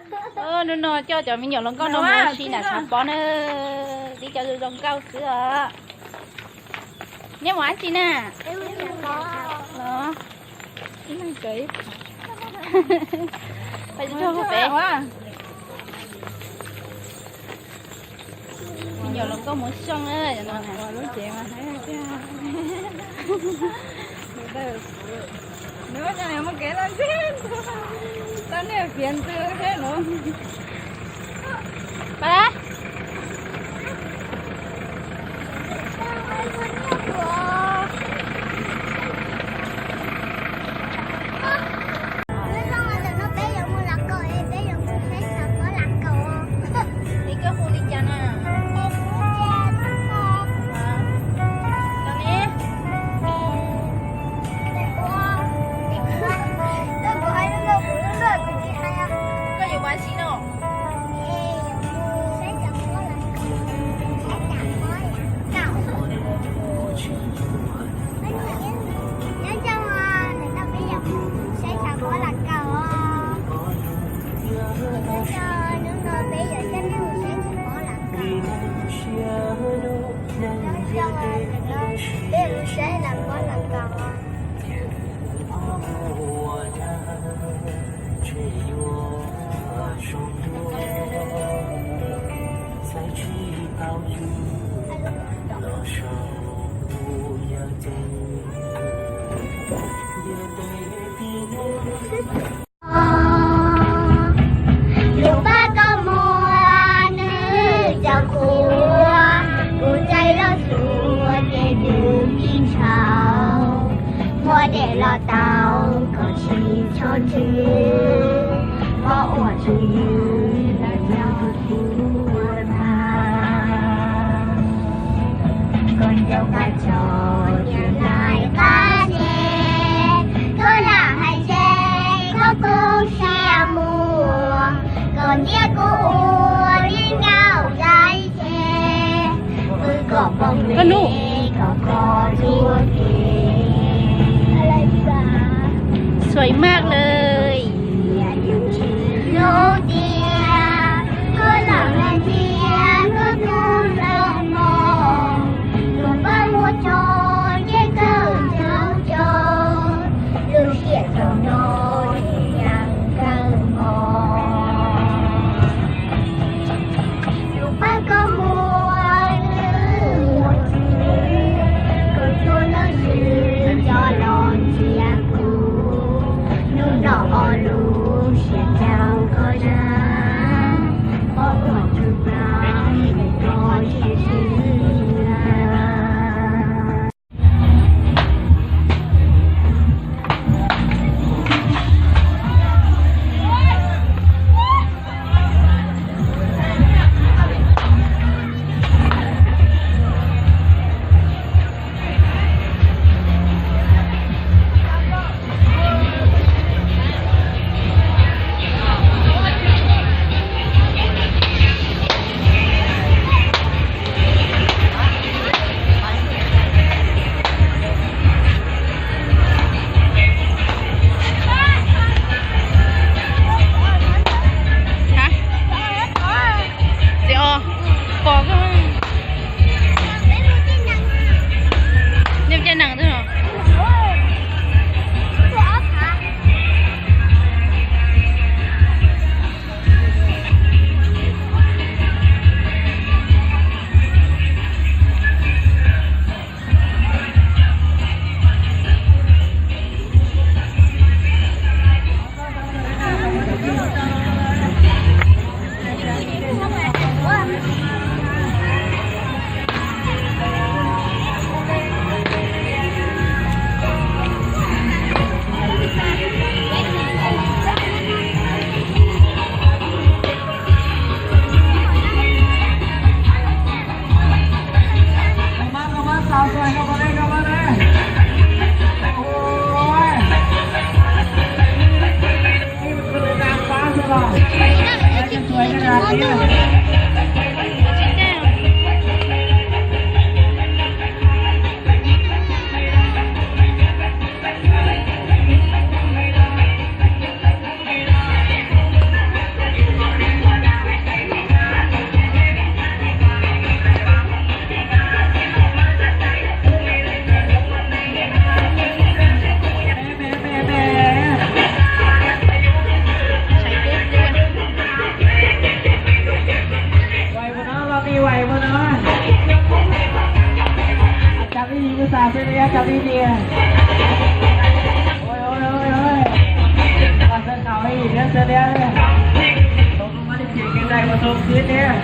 Hnub no coj cov me nyuam hluas nkauj no mus ua si nram tshav pob na, tib co zoo zoo nkauj xwb os. Neb mus dab tsi na? Me nyuam hluas nkauj mus xyoo na. Yus pab koj muaj nws cov qhua, kuv caij loj xyuas ces nws tsis ntshau, muaj dej los tau koj tsis txhob ntsws, koj ua tus yws los yog tus ua tag. Koj nco koj tso cia lais qab ces, koj lam hais ces koj kub siab muag, koj ntiab kuv ua li nkauj zais ces, pw koj poob li koj koj tuag ces. Sวยmaj lawm. Lub tias koj lam hais tias koj tub los mog, tus pab muab tso ces kawg ncaus cov, lub siab txom nyem yeej kawg mog. Yus pab koj muaj nws muaj tswv, koj txhua lub swb coj los ntxias kuv, hnub no ob lub siab ncaus koj zaj, ob ua tus pab koj tsis txwv. Hab, txiv os, pom koj. Nej caij nees twg os? Ib lub xav xwb, ib cov li tiag. Ua xav tau ib lub xav li, tau mab li ces kev dai ua tau xwb tiag.